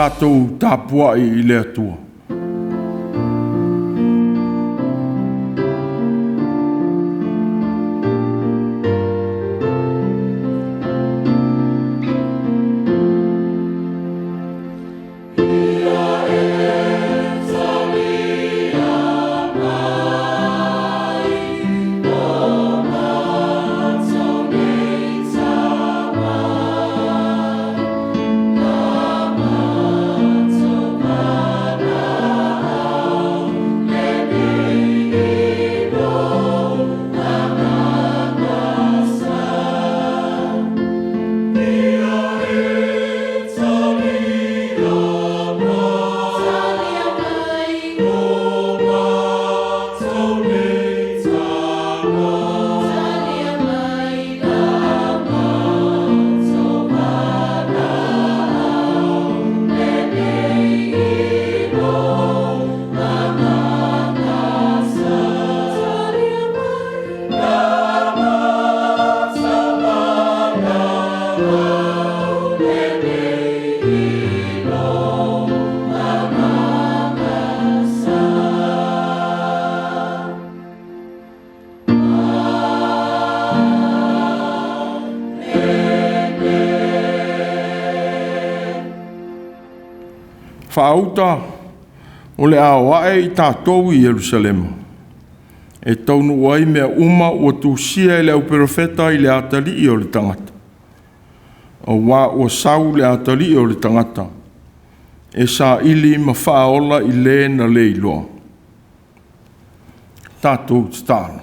Tatou tapuai i le Atua. Faauta o le a o ae i tatou i Ierusalema, e taunuu ai mea uma ua tusia e le auprofeta i le Atalii o le tagata. Auā ua sau le Atalii o le tagata e saili ma faaola i le na le iloa. Tatou tatalo.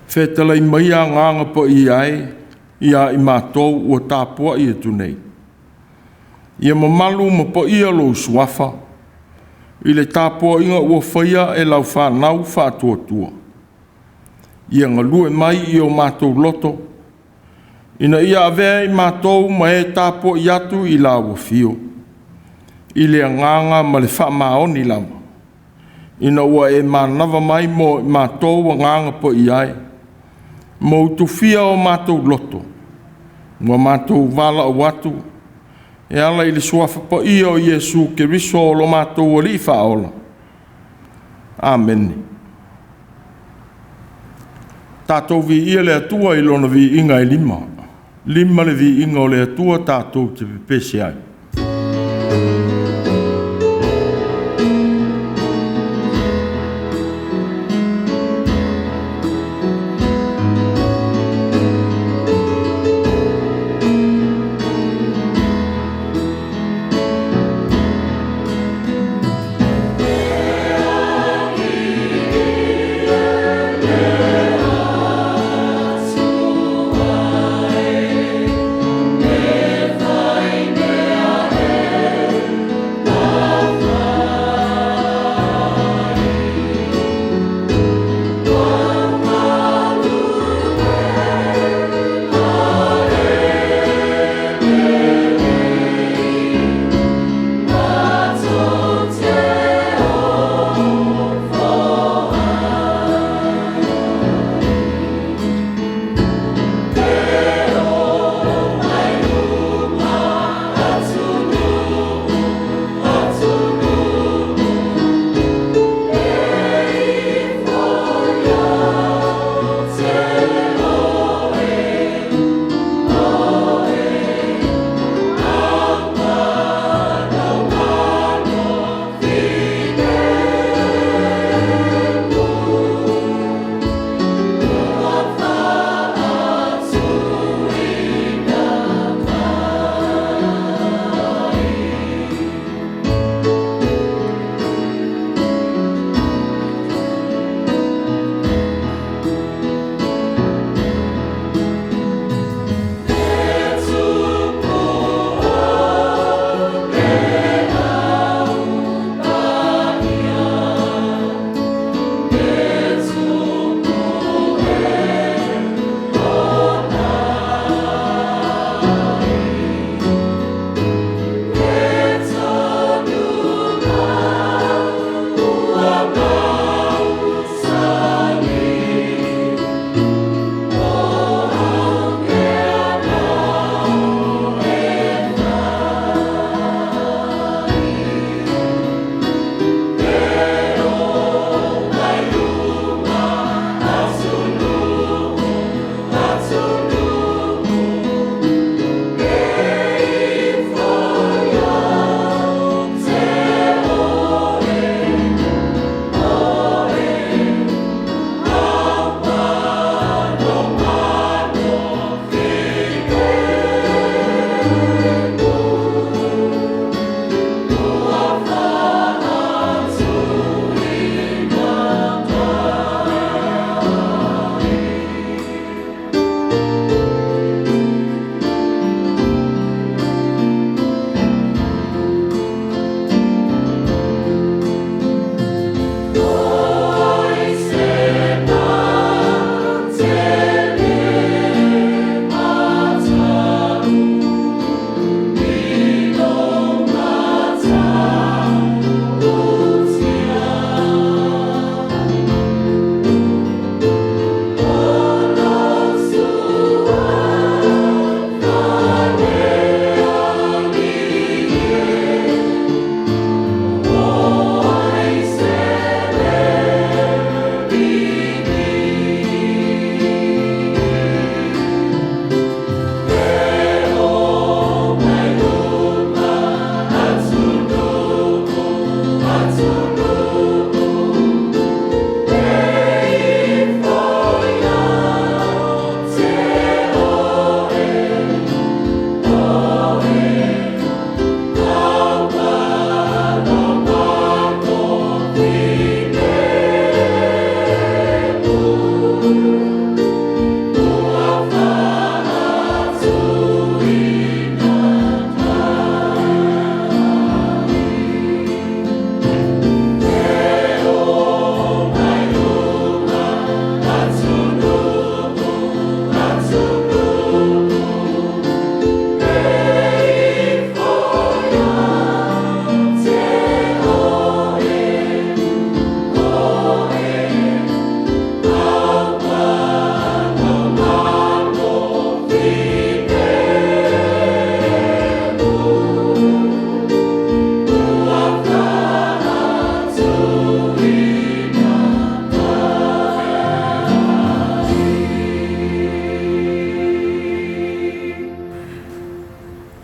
Fetalai maia Agaga Paia e ia i matou ua tapuai atu nei, ia mamalu ma paia lou Suafa i le tapuaiga ua faia e lau fanau faatuatua. Ia galue mai i o matou loto, ina ia avea i matou ma e tapuai atu i lau afio, i le agaga ma le faamaoni lava, ina ua e manava mai mo i matou, Agaga Paia e, ma utufia o matou loto, ua matou valaau atu e ala i le Suafa Paia o Iesu Keriso o lo matou Alii Faaola. Amene. Tatou viia le Atua i Lona viiga e lima. Lima le viiga o le Atua tatou te pepese ai.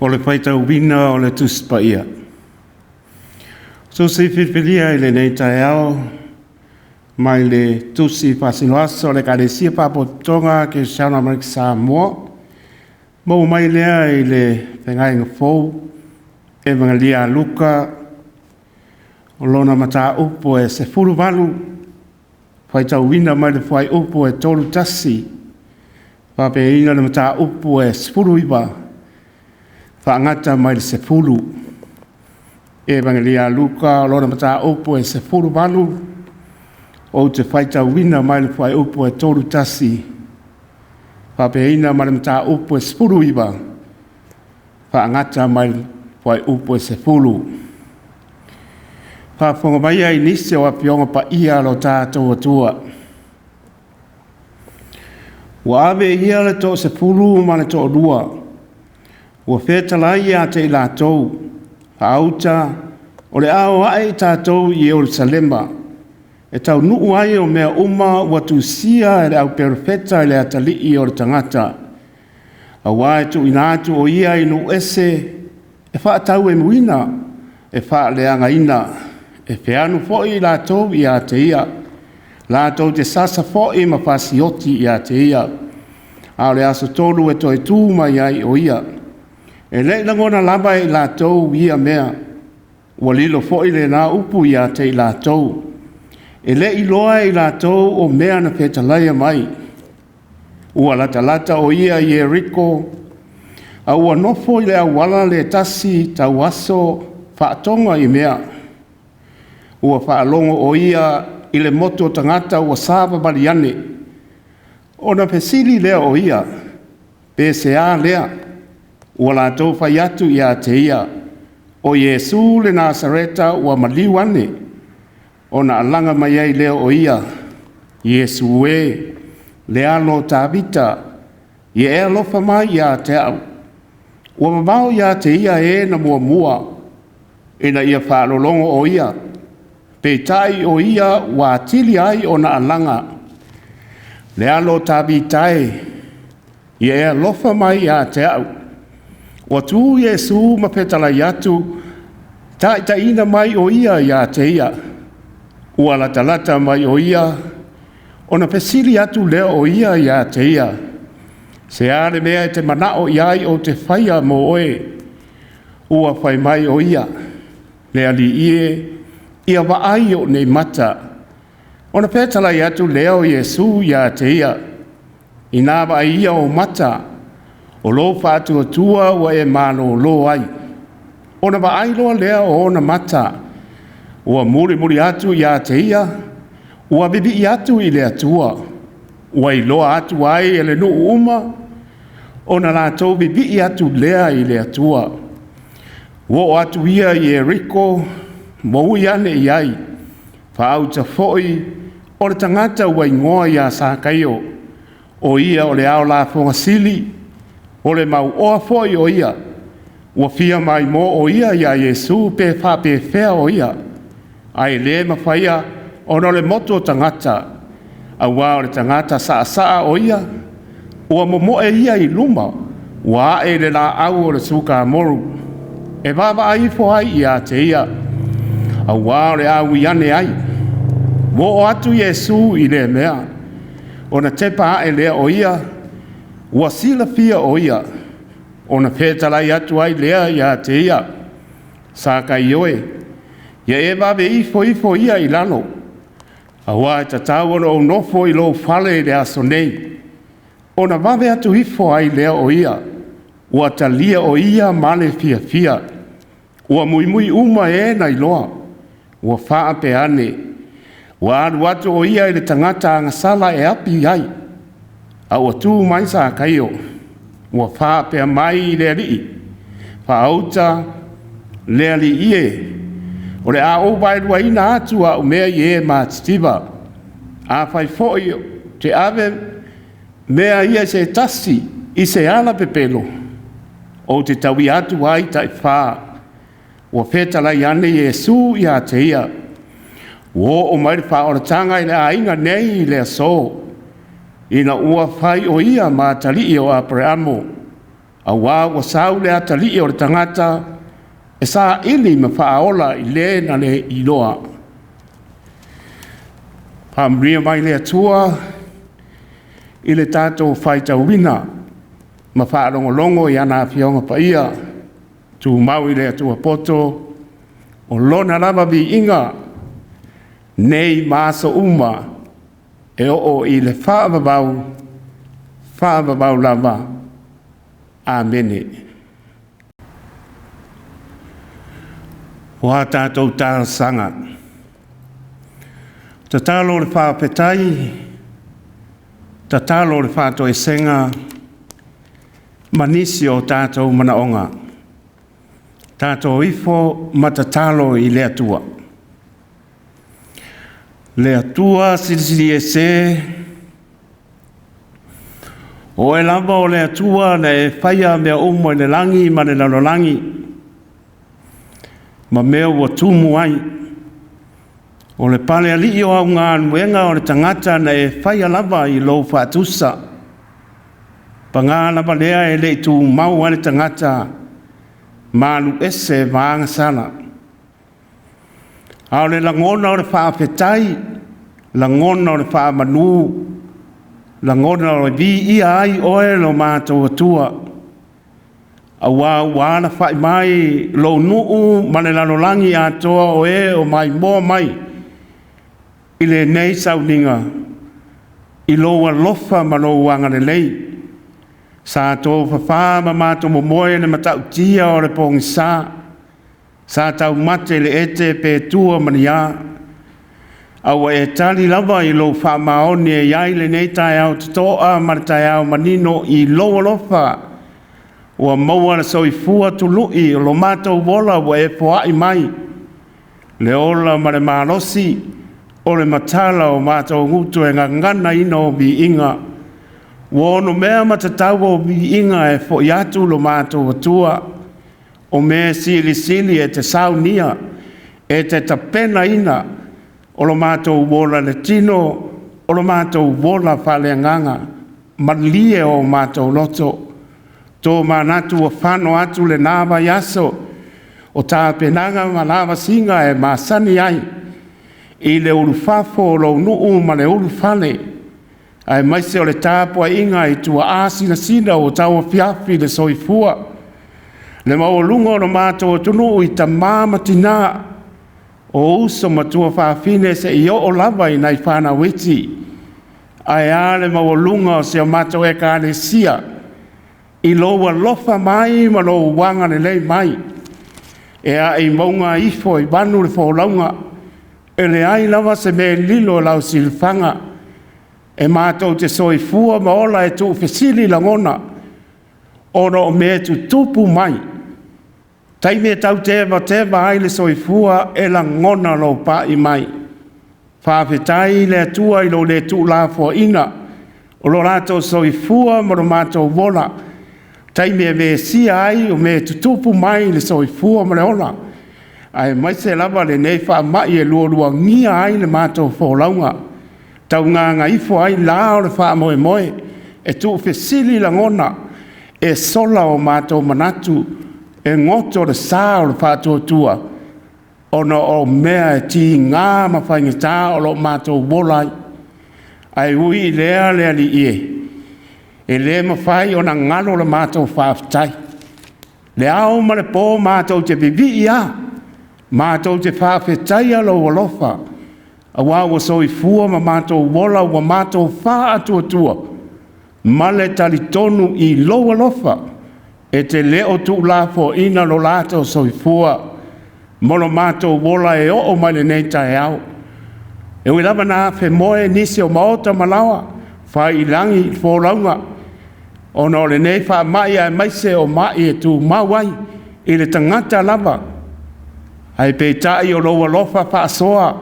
O le faitauina o le Tusi Paia. Tusi filifilia i lenei taeao mai le Tusi Faasinoaso o le Ekalesia Faapotopotoga Kerisiano Amerika Samoa, maua mai lea i le Feagaiga Fou, Evagelia a Luka, o lona mataupu e 18, faitauina mai le fuaiupu e 31, faapeina le mataupu e 19, faagata mai le 10. Evagelia a Luka, o lona mataupu e 18, ou te faitauina mai le fuaiupu e 31, faapeina ma le mataupu e 19, faagata mai le fuaiupu e 10. Faafofoga mai ai nisi o afioga paia a lo tatou Atua. Ua ave e ia le toasefulu ma le toalua, ua fetalai ia te i latou, faauta o le a o ae i tatou i Ierusalema, e taunuu ai o mea uma ua tusia e le au perofeta i le atalii o le tagata. Auā e tuuina atu o ia i nuu ese, e faatauemuina, e faaleagaina, e feanu foi i latou ia te ia. Latou te sasa foi ma fasioti ia te ia. A o le aso 3 e toe tu mai ai o ia. E le i lagona lava e i latou ia mea, ua lilo foi lena upu ia te i latou. E le i iloa e i latou o mea na fetalaia mai. Ua latalata o ia i Ieriko, a ua nofo i le auala le tasi tauaso faatoga i mea. Ua faalogo o ia i le motu o tagata ua savavali ane. Ona fesili lea o ia, pe se a lea, ua latou fai atu ia te ia, o Iesu le Nasareta ua maliu ane, ona alaga mai ai lea o ia, Iesu e, le alo o Tavita, ia e alofa mai ia te au. Ua mamao ia te ia e na muamua, ina ia faalologo o ia, peitai o ia ua atili ai ona alaga. Le alo o Tavita e, ia e alofa mai ia te au. Ua tu Iesu ma fetalai atu, taitaiina mai o ia ia te ia. Ua latalata mai o ia, ona fesili atu lea o ia ia te ia. Se a le mea e te manao i ai o te whaia mō oe. Ua fai mai o ia, le alii e, ia vaai o nei mata. Ona fetalai atu lea o Iesu ia te ia. Ina vaai ia o mata, o lou faatuatua ua e malōlō ai. Ona vaai loa lea o ona mata, ua mulimuli atu ia te ia, ua vivii atu i le Atua. Ua iloa atu ai e le nuu uma, ona latou vivii atu lea i le Atua. Ua oo atu ia i Ieriko, ma ui ane i ai, faauta foi o le tagata ua igoa ia Sakaio, o ia o le ao lafoga sili, o le mauoa foi o ia. Ua fia maimoa o ia iā Iesu pe faapefea o ia, ae le mafaia ona o le motu o tagata, auā o le tagata saasaa o ia, ua momoe ia i luma, ua ae i le laau o le sukamoru, e vaavaai ifo ai ia te ia, auā o le a ui ane ai. Ua oo atu Iesu i lea mea, ona tepa ae lea o ia, ua silafia o ia, ona fetalai atu ai lea ia te ia, Sakaio e, ia e vave ifo ifo ia i lalo, auā e tatau ona ou nofo i lou fale i le aso nei. Ona vave atu ifo ai lea o ia, ua talia o ia ma le fiafia. Ua muimui uma e na iloa, ua faapea ane, ua alu atu o ia i le tagata agasala e api ai. A ua tu mai Sakaio, ua faapea mai i le alii, faauta le alii e, o le a ou vaeluaina atu au mea i e matitiva. A fai foi te ave mea ia i se tasi i se ala pepelo, ou te tauia atu ai taifā. Ua fetalai ane Iesu ia te ia. Ua oo mai le faaolataga i le aiga nei i le aso, ina ua fai o ia ma atalii o Aperamo. Auā ua sau le atalii o le tagata e saili ma faaola i le na le iloa. Faamanuia mai le Atua i le tatou faitauina ma faalogologo i ana Afioga Paia, tumau i le Atua poto, o Lona lava viiga, nei ma aso uma e oo i le faavavau, faavavau lava. Amene. O a tatou talosaga, tatalo o le faafetai, tatalo o le faatoesega, ma nisi o tatou manaoga. Tatou ifo ma tatalo i le Atua. Le Atua Silisili Ese, o Oe lava o le Atua na e faia mea uma i le lagi ma le lalolagi, ma mea ua tumu ai. O le palealii o au galuega o le tagata na e faia lava i lou faatusa. Paga lava lea e le i tumau ai le tagata ma alu ese ma agasala. A o le lagona o le faafetai, lagona o le faamanu, lagona o le viia ai oe lo matou Atua, auā ua alafai mai lou nuu ma le lalolagi atoa o e o maimoa mai i lenei sauniga i lou alofa ma lou agalelei. Sa tofafa ma matou momoe i le matautia o le pogisa, sa taumate i le ete pe tua ma ni a, a ua e tali lava i lou faamaoni e i ai lenei taeao totoa ma le taeao manino i lou alofa. Ua maua le soifua tului o lo matou ola ua e foai mai, le ola ma le malosi o le matala o matou gutu e gaganaina o viiga. Ua onomea ma tatau o viiga e foi atu lo matou Atua, o mea silisili e te saunia, e te tapenaina o lo matou ola le tino, o lo matou ola faaleagaga, malie o matou loto. Tō manatu ua fano atu lena vaiaso, o tapenaga ma lavasiga e masani ai, i le ulufafo o lou nuu ma le ulufale, aemaise o le tapuaiga i tuaa sinasina ua tauafiafi le soifua, le maualuga o lo matou atunuu i tama ma tinā, o uso ma tuafafine seia oo lava i nai fanau iti, ae a le maualuga o si a matou Ekalesia i lou alofa mai ma lou agalelei mai, e ae i mauga ifo i vanu le folauga, e leai lava se mea e lilo i lau silafaga, e matou te soifua ma ola e tuufesili lagona, ona o mea e tutupu mai, taimi e tau tevateva ai le soifua, e lagona lou pai mai. Faafetai i le Atua i lou le tuulafoaiina o lo latou soifua ma lo matou ola, taimi e vesia ai o mea e tutupu mai i le soifua ma le ola, aemaise lava lenei faamai e lualuagia ai le matou folauga, taugagaifo ai la o le faamoemoe, e tuufesili lagona, e sola o matou manatu, e goto le sa o le faatuatua, ona o mea e tiga ma faigata o lo o matou ola ai. Ae ui i lea le Alii e, e le mafai ona galo le matou faafetai. Le ao ma le po matou te vivii lava, matou te faafetaia lou alofa, aua ua soifua ma matou ola, ua matou faatuatua ma le talitonu i lou alofa, e te le o tuulafoaiina lo latou soifua ma lo matou ola e oo mai lenei taeao. E ui lava ina afemoe nisi o maota ma laoa, fai i lagi folauga, ona o lenei faamai aemaise o mai e tumau ai i le tagata lava, ae peitai o lou alofa faasoa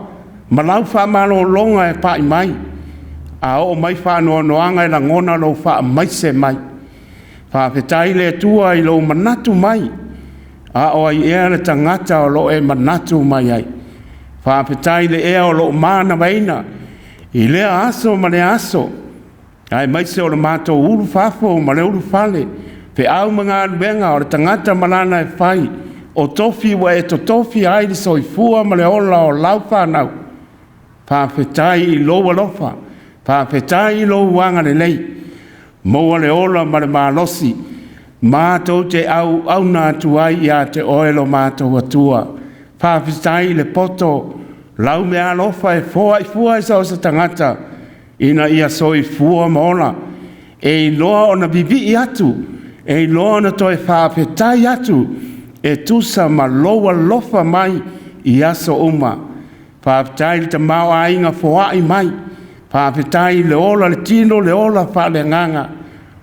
ma lau faamalologa e pai mai, a oo mai faanoanoaga e lagona lou faamaise mai. Faafetai i le Atua i lou manatu mai, a o ai ea le tagata o lo o e manatu mai ai. Faafetai i le ea o lo o manavaina i lea aso ma lea aso, aemaise o le matou ulufafo ma le ulufale, Feau ma galuega o le tagata ma lana e fai, o tofi ua e totofia ai le soifua ma le ola o lau fanau. Faafetai i lou alofa, faafetai i lou agalelei, maua le ola ma le malosi, matou te auauna atu ai ia te oe lo matou Atua. Faafetai i le poto, lau meaalofa e foai fua i so o se tagata, ina ia soifua ma ola, e iloa ona vivii atu, e iloa ona toe faafetai atu, e tusa ma lou alofa mai i aso uma. Faafetai i le tamaoaiga foai mai, faafetai i le ola i le tino, le ola faaleagaga,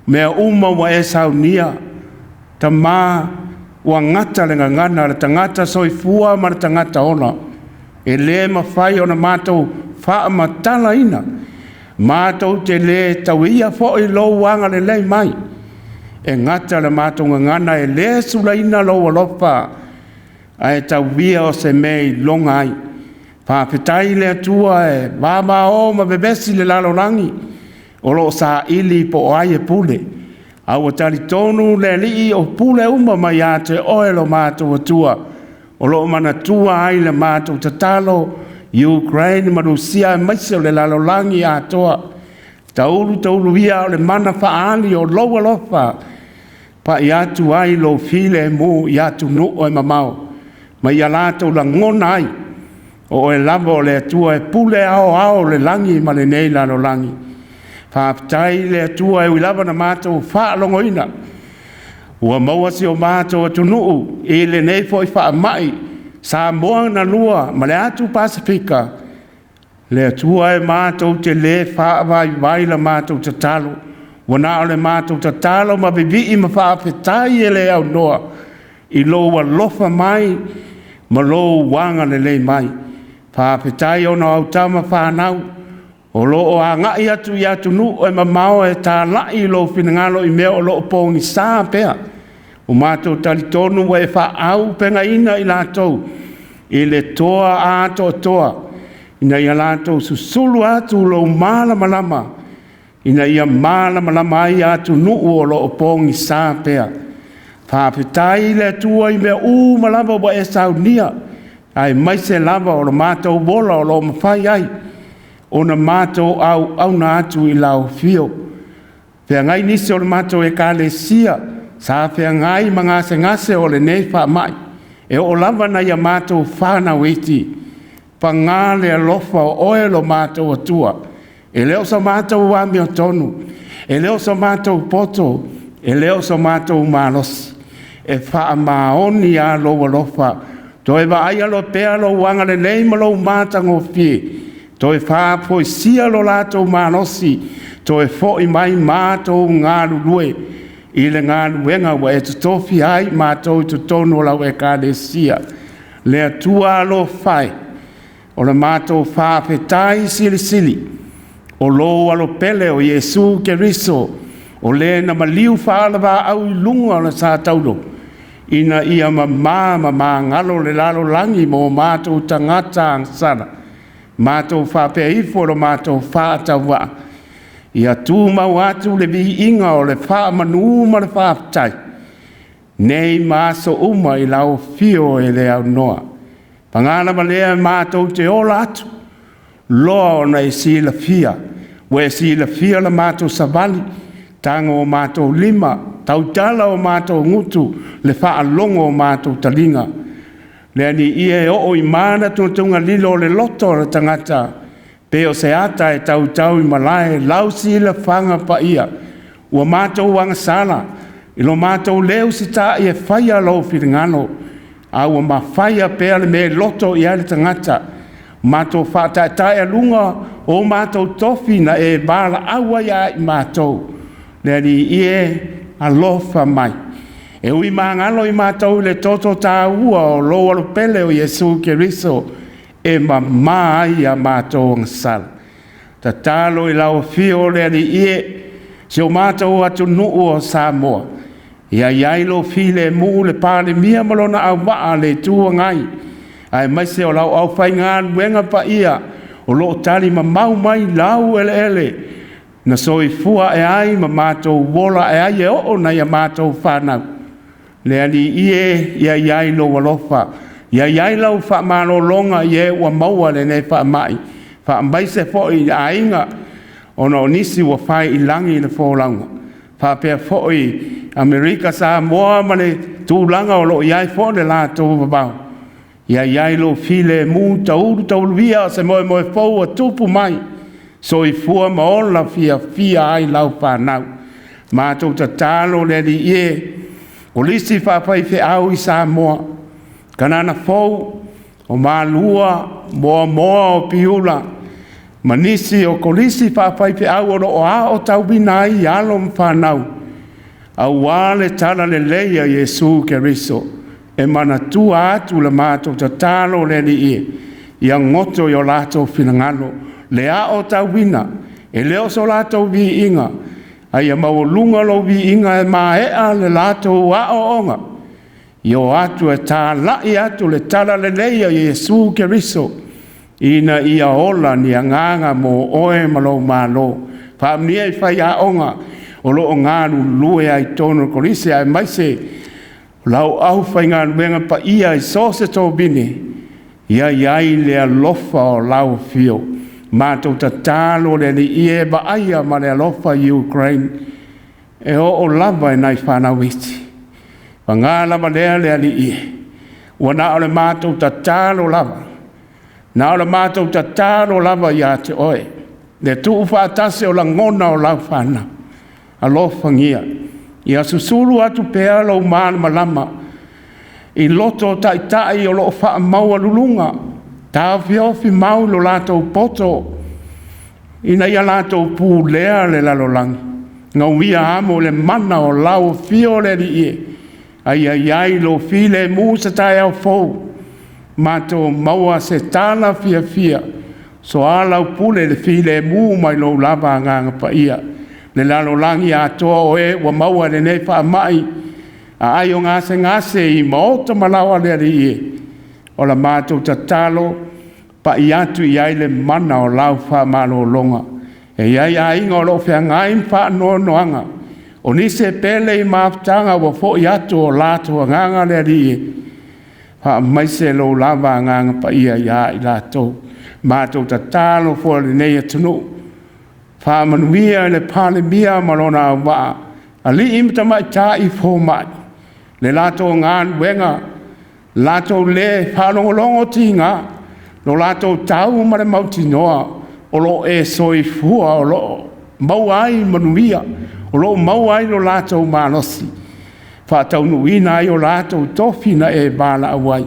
mea uma ua e saunia. Tama, ua gata le gagana a le tagata soifua ma le tagata ola, e le mafai ona matou faamatalaina, matou te le tauia foi lou agalelei mai. E gata le matou gagana e le sulaina lou alofa, ae tauia o se mea e iloga ai. Faafetai i le Atua e vavao ma vevesi le lalolagi, o lo o saili po o ai e pule, a ua talitonu le Alii o pule uma mai ia te oe lo matou Atua, o lo o manatua ai le matou tatalo i Ukraine ma Rusia aemaise o le lalolagi atoa. Taulu taulu ia o le mana faaali o lou alofa, pai atu ai lou filemu i atunuu e mamao, ma ia latou lagona ai, o oe lava o le Atua e pule aoao le lagi ma lenei lalolagi. Faafetai i le Atua e ui lava na matou faalogoina, ua maua si o matou atunuu i lenei foi faamai, Samoa na lua ma le atu Pasefika, le Atua e matou te le faavaivai la matou tatalo, ua na o le matou tatalo ma vivii ma faafetai e le aunoa i lou alofa mai ma lou agalelei mai. Faafetai ona o au tama fanau o lo o agai atu i atunuu e mamao e talai lou finagalo i mea o lo o pogisa pea. Ua matou talitonu ua e faaauupegaina i latou i le toa atoatoa ina ia latou susulu atu lou malamalama ina ia malamalama ai atunuu o lo o pogisa pea. Faafetai i le Atua i mea uma lava ua e saunia, aemaise lava o lo matou ola o lo o mafai ai ona matou auauna atu i lau afio. Feagai nisi o le matou Ekalesia sa feagai ma gasegase o lenei faamai, e oo lava ina ia matou fanau iti. Paga le alofa o oe lo matou Atua, e le o so matou amiotonu, e le o so matou poto, e le o so matou malosi, e faamaoni lava lou alofa. Toe vaaia loa pea lou agalelei ma lou matagofie, toe faafoisia lo latou malosi, toe foi mai matou galulue i le galuega ua e tofia ai matou i totonu o lau Ekalesia. Le Atua alofa e, o le matou faafetai silisili, o lou Alo pele o Iesu Keriso, o le na maliu faalevaau i luga o le satauro, ina ia mama ma magalo le lalolagi mo matou tagata agasala. Matou faapea ifo lo matou faatauvaa, ia tumau atu le viiga o le faamanu ma le faafetai, nei ma aso uma i lau afio e le aunoa. Paga lava lea matou te ola atu, loa ona e silafia, ua e silafia la matou savali, tago o matou lima, tautala o matou gutu, le faalogo o matou taliga. Le Alii e, e oo i manatunatuga lilo o le loto o le tagata, pe o se ata e tautau i malae lau silafaga paia, ua matou agasala i lo matou le usitai e faia lou finagalo, a ua mafaia pea le mea e loto i ai le tagata. Matou faataetaealuga o matou tofi na e valaau ai ia i matou. Le Alii e, alofa mai. E ui magalo i matou i le toto taua o lou Alo pele o Iesu Keriso e mama ai a matou agasala. Tatalo i lau afio le Alii e, si o matou atunuu o Samoa, ia i ai lou filemu i le Palemia ma lona auvaa le Itu Agai, aemaise o lau aufaigaluega paia o lo o tali mamau mai laueleele. Na soifua ae ai ma matou ola ae ai e oo nai a matou fanau. Le Alii e, ia i ai lou alofa, ia i ai lau faamalologa i e ua maua lenei faamai, faamaise foi i aiga ona o nisi ua fai i lagi le folauga, faapea foi Amerika Samoa ma le tulaga o lo o i ai foi le latou vavao. Ia i ai lou filemu, taulu tauluia se moemoe fou ua tupu mai, soifua ma ola fiafia ai lau fanau. Matou tatalo le Alii e, Kolisi faafaifeau i Samoa, Kanana Fou, o Malua, Moamoa o Piula, ma nisi o kolisi faafaifeau o lo o aotauina ai alo ma fanau, aua le talalelei a Iesu Keriso. E manatua atu le matou tatalo le Alii e, ia goto i o latou finagalo le aotauina, e le o so latou viiga, a ia maualuga lou viiga e maea le latou aoaoga, ia o atu e talai atu le talalelei a Iesu Keriso, ina ia ola ni agaga mo oe ma lou Malo. Faamanuia i faiaoga o lo o galulue ai i totonu o le kolisi, aemaise o lau aufaigaluega paia i so o se tovine, ia i ai le alofa o lau afio. Matou tatalo le Alii e, vaaia ma le alofa Ukraine, e oo lava i nai fanau iti. Paga lava lea le Alii e, ua na o le matou tatalo lava, na o le matou tatalo lava ia te oe, le tuufaatasi o lagona o lau fanau. Alofagia ia susulu atu pea lou malamalama i loto o taitai o lo o faamaualuluga, taofiofi mau lo latou poto ina ia latou pulea le lalolagi. Gauia amo le mana o lau afio le Alii e, a ia i ai lou filemu se taeao fou, matou maua se tala fiafia, soalaupule le filemu mai lou lava Agaga Paia. Le lalolagi atoa o e ua maua i lenei faamai, aai o gasegase i maota ma laoa le Alii e, o la matou tatalo, pai atu i ai le mana o lau faamalologa. E i ai aiga o lo o feagai ma faanoanoaga, o nisi e pele i mafutaga ua foi atu o latou agaga le Alii e, faamaise lou lava Agaga Paia ia i latou. Matou tatalo foi i lenei atunuu, faamanuia i le Palemia ma lona auvaa, alii ma tamaitai fomai, le latou galuega, latou le faalogologo tiga, lo latou tau ma le mautinoa o lo o e soifua o lo o maua ai manuia, o lo o maua ai lo latou malosi, faataunuuina ai o latou tofi na e valaau ai.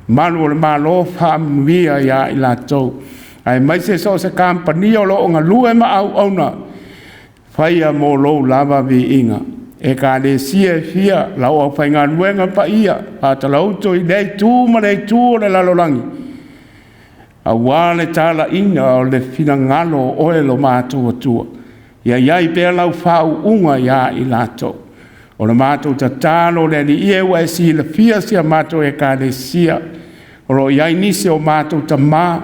Malu o le Malo faamanuia ia i latou, aemaise so o se kamupani o lo o galue ma auauna, faia mo lou lava viiga. Ekalesia e fia, lau aufaigaluega paia, faatalauto i lea itu ma lea itu o le lalolagi, aua le talaiina o le finagalo o oe lo matou Atua. Ia i ai pea lau faauuga ia i latou. O le matou tatalo le Alii e, ua e silafia si a matou Ekalesia, o lo o i ai nisi o matou tama,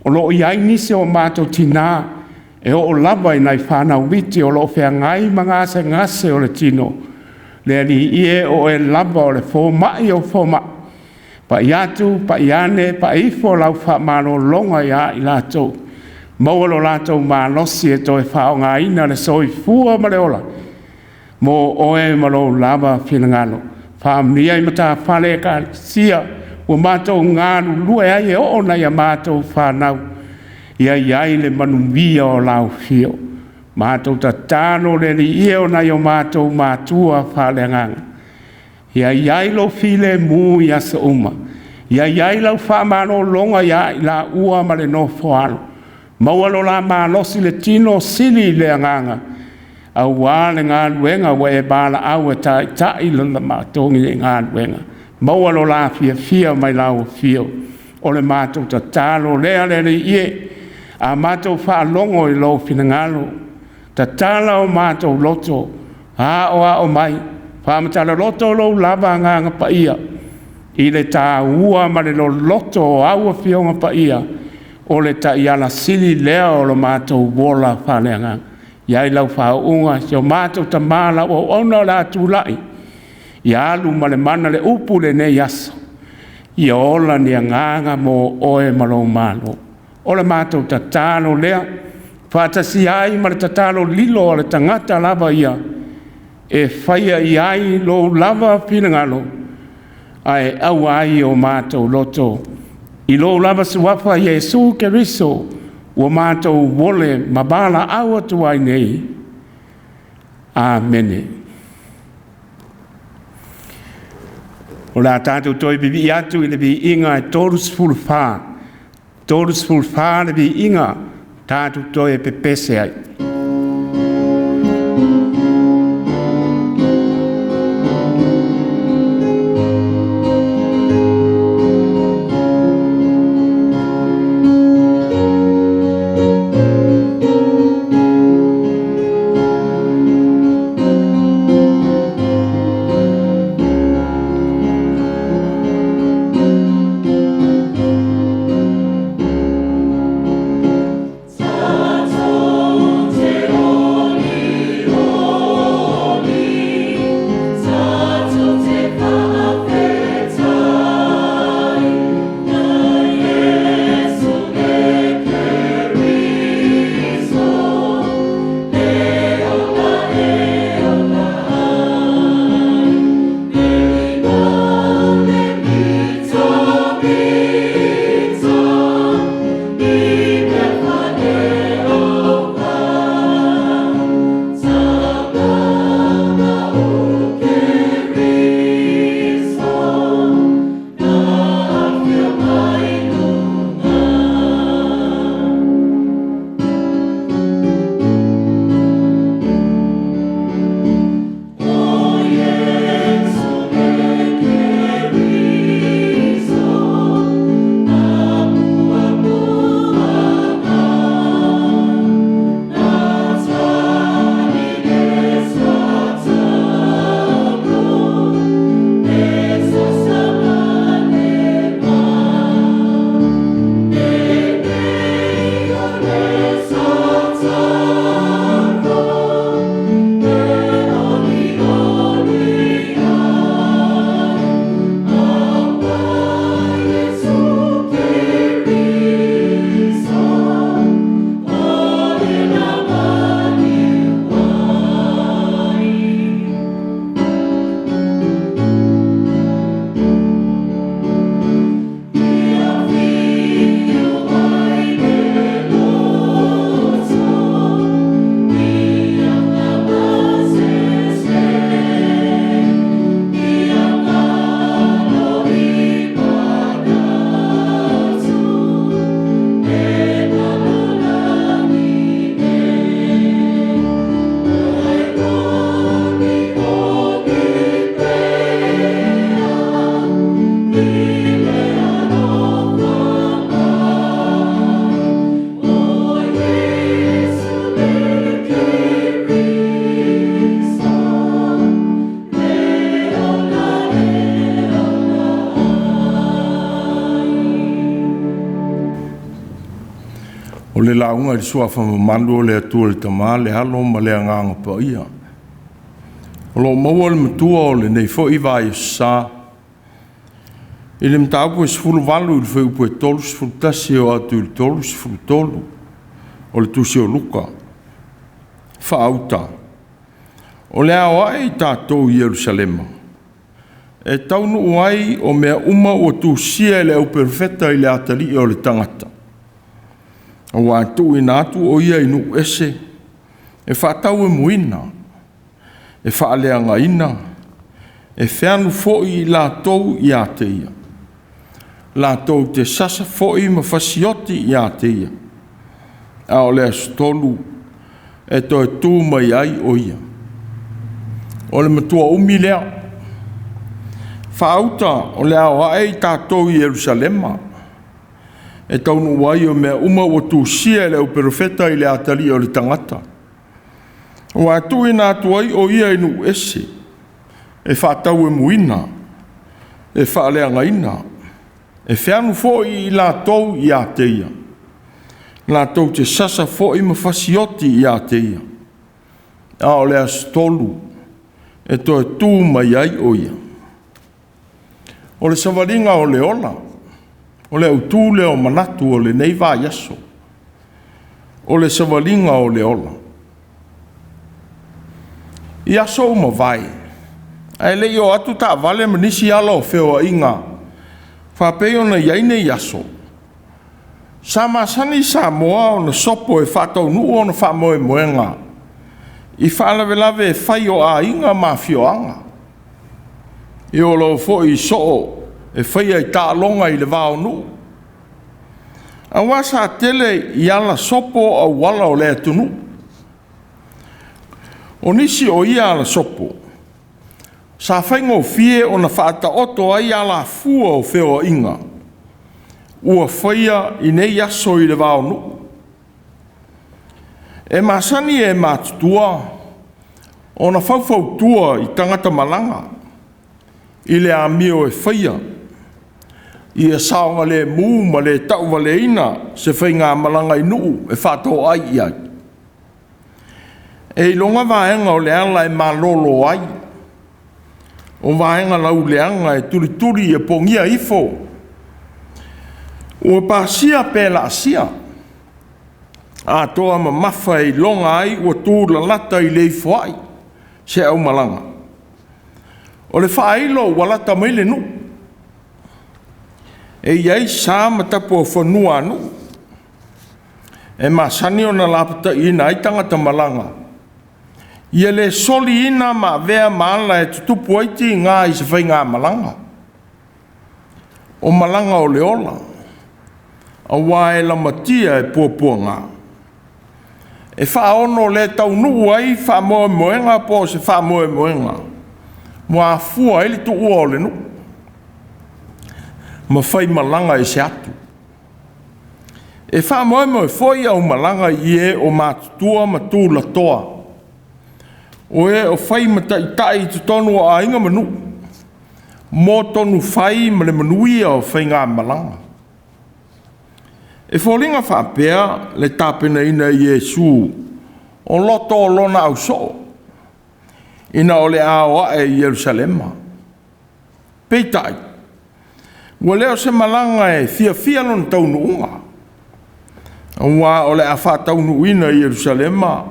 o lo o i ai nisi o matou tina, e oo lava i nai fanau iti o lo o feagai ma gasegase o le tino. Le Alii e, o oe lava o le fomai o fomai, pai atu, pai ane, pai ifo lau faamalologa ia i latou, maua lo latou malosi e toe faaaogaina le soifua ma le ola mo oe ma lou lava finagalo. Faamanuia i matafale Ekalesia ua matou galulue ai e oo ina matou fanau, ia i ai le manuia o lau afio. Matou tatalo le Alii e, o nai o matou matua faaleagaga, ia i ai lou filemu i aso uma, ia i ai lau faamalologa ia i laua ma le nofo a alo, maua lo la malosi i le tino, sili i le agaga, aua le galuega ua e valaau e taitai le matou galuega. Maua lo la fiafia mai lau afio. O le matou tatalo lea le Alii e, a matou faalogo i lou finagalo, tatala o matou loto, aoao mai, faamatala loto lou lava Agaga Paia i le taua ma le loloto o au Afioga Paia, o le taiala sili lea o lo matou ola faaleagaga. I ai lau faauuga, si o matou tama lau auauna o le a tulai, ia alu ma le mana le upu i lenei aso, ia ola ni agaga mo oe ma lou malo. O le matou tatalo lea, faatasia ai ma le tatalo lilo a le tagata lava ia, e faia i ai lou lava finagalo, ae aua ai o matou loto. I lou lava suafa Iesu Keriso, ua matou ole ma valaau atu ai nei. Amene. O le a tatou toe vivii atu i le viiga e 34, 34 le viiga, tatou toe pepese ai. O le lauga i le suafa mamalu o le Atua le Tama, le Alo ma le Agaga Paia. O lo o maua le matua o lenei foi vaiaso sa i le mataupu e 18 i le fuaiupu e 31 e oo atu i le 33 o le Tusi o Luka. Faauta, o le a o ae i tatou i Yerusalema, e taunuu ai o mea uma ua tusia e le au perofeta i le atalii o le tagata. Aua e tuuina atu o ia i nuu ese, e faatauemuina, e faaleagaina, e feanu foi i latou ia te ia. Latou te sasa foi ma fasioti ia te ia, a o le aso 3 e toe tu mai ai o ia. O le matua umi lea. Faauta o le a o ae i tatou i Yerusalema, e taunuu ai o mea uma ua tusia e le au perofeta i le atalii o le tagata. Ua tuuina atu ai o ia i nuu ese, e faatauemuina, e faaleagaina, e feanu foi i latou ia te ia. Latou te sasa foi ma fasioti ia te ia. A o le aso 3 e toe tu mai ai o ia. O le savaliga o le ola, o le autu lea o manatu o lenei vaiaso, o le savaliga o le ola. I aso ua mavae, ae le i oo atu taavale ma nisi ala o feoaiga faapei ona i ai nei aso, sa masani Samoa ona sopo e faataunuu ona faamoemoega i faalavelave e fai o aiga ma afioaga. E oo lava foi i soo e faia i taaloga i le va o nuu. Aua sa tele i ala sopo o auala o le atunuu. O nisi o ia alasopo, sa faigofie ona faataoto ai alafua o feoaiga ua faia i nei aso i le va o nuu. E masani e matutua ona faufautua i tagata malaga i le amio e faia ia saogalemu ma le tauvaleina se faigamalaga i nuu e faatoai i ai. E iloga vaega o le ala e malolo ai, o vaega lauleaga e tulituli ia pogia ifo, ua pasia pe laasia, atoa mamafa e iloga ai ua tulalata i le ifoai se aumalaga. O le faailo ua lata mai le nuu, e i ai sa ma tapuafanua a nuu, e masani ona lapataiina ai tagata malaga, ia le soliina ma avea ma ala e tutupu ai tiga i se faigamalaga. O malaga o le ola, aua e lamatia e puapuaga, e faaono le taunuu ai faamoemoega po o se faamoemoega ua afua ai le tuua o le nuu ma faimalaga ese atu. E faamoemoe foi aumalaga i e o matutua ma tulatoa, o e o fai ma taitai i totonu o aiga ma nuu, mo tonu fai ma le manuia o faigamalaga. E foliga faapea le tapenaina e Iesu o loto o lona ausoo, ina o le a o ae i Yerusalema. Peitai, ua le o se malaga e fiafia lona taunuuga, aua o le a faataunuuina i Yerusalema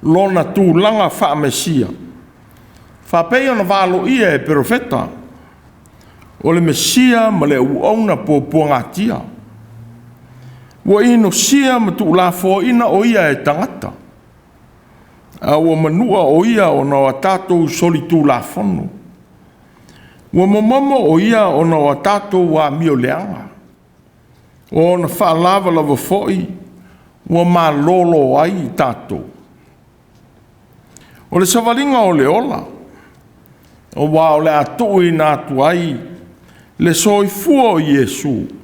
lona tulaga faa-Mesia, faapei ona valoia e perofeta, o le Mesia ma le auauna puapuagatia. Ua inosia ma tuulafoaina o ia e tagata, a ua manua o ia ona o a tatou solitulafono. Ua momomo o ia ona o a tatou amioleaga, o ona faalavalava foi ua malolo ai i tatou. O le savaliga o le ola, aua o le a tuuina atu ai le soifua o Iesu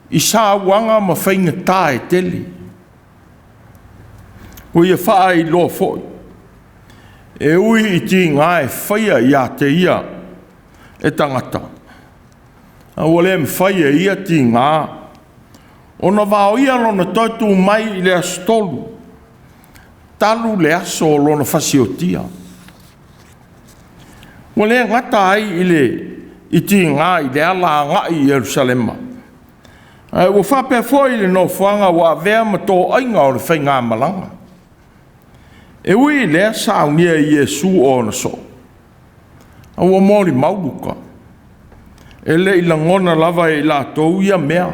i sauaga ma faigata e tele. Ua ia faailoa foi, e ui i tiga e faia ia te ia e tagata, a ua le mafai e ia tiga ona vaoia lona toe tu mai i le aso 3, talu le aso o lona fasiotia. Ua le gata ai i tiga i le ala agai i Yerusalema, ae ua faapea foi le nofoaga ua avea ma toaiga o le faigamalaga. E ui i lea saunia e Iesu o ona soo, a ua molimau Luka, e le i lagona lava e i latou ia mea.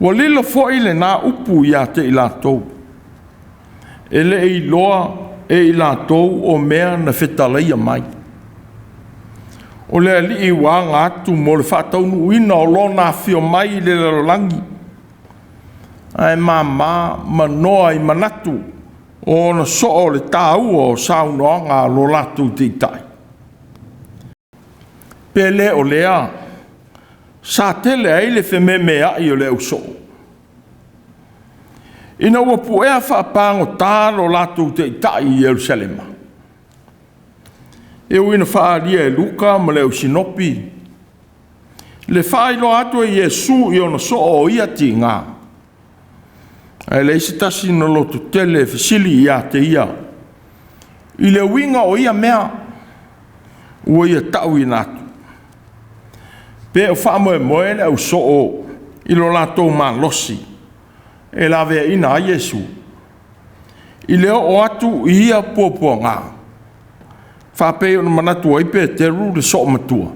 Ua lilo foi lena upu ia te i latou, e le i iloa e i latou o mea na fetalaia mai. O le alii ua aga atu mo le faataunuuina o lona afio mai i le lalolagi, ae mama ma noa i manatu o ona soo le taua o saunoaga a lo latou taitai. Pe le o lea, sa tele ai le fememeai o le ausoo. Ina ua puea faapagota lo latou taitai i Yerusalema, e ui ina faaalia e Luka ma le ausinopi le faailoa atu e Iesu i ona soo o ia tiga. Ae leai se tasi na lototele e fesili ia te ia i le uiga o ia mea ua ia tauina atu. Pe o faamoemoe le ausoo i lo latou malosi e laveaina ai Iesu, i le oo atu i ia puapuaga, faapei ona manatu ai Peteru le soo matua.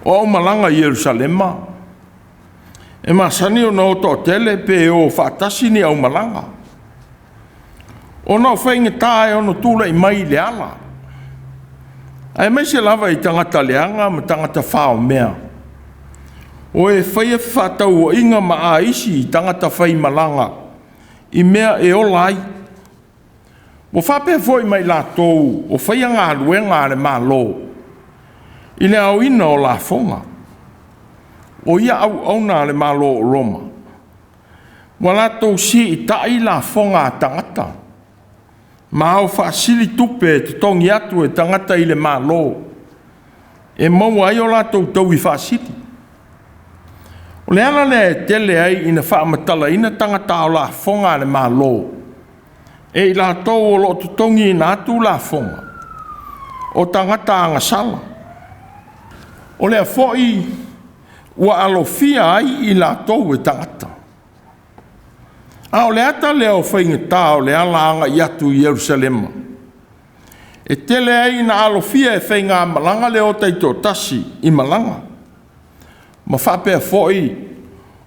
O aumalaga i Yerusalema, e masani ona o toatele pe o faatasi ni aumalaga, ona o faigata e ono tulai mai i le ala, aemaise lava i tagata leaga ma tagata faomea, o e faia fefaatauaiga ma aisi i tagata faimalaga i mea e ola ai. Ua faapea foi ma i latou o faia galuega a le Malo i le aoina o lafoga. O ia auauna a le Malo o Roma, ua latou siitai lafoga a tagata, ma ao faasili tupe e totogi atu e tagata i le Malo, e maua ai o latou taui faasili. O le ala lea e tele ai ina faamatalaina tagata ao lafoga a le Malo, e i latou o lo o totogiina atu lafoga, o tagata agasala. O lea foi ua alofia ai i latou e tagata. A o le ata lea o faigata o le ala agai atu i Yerusalema, e tele ai ina alofia e faigamalaga le o taitoatasi i malaga, ma faapea foi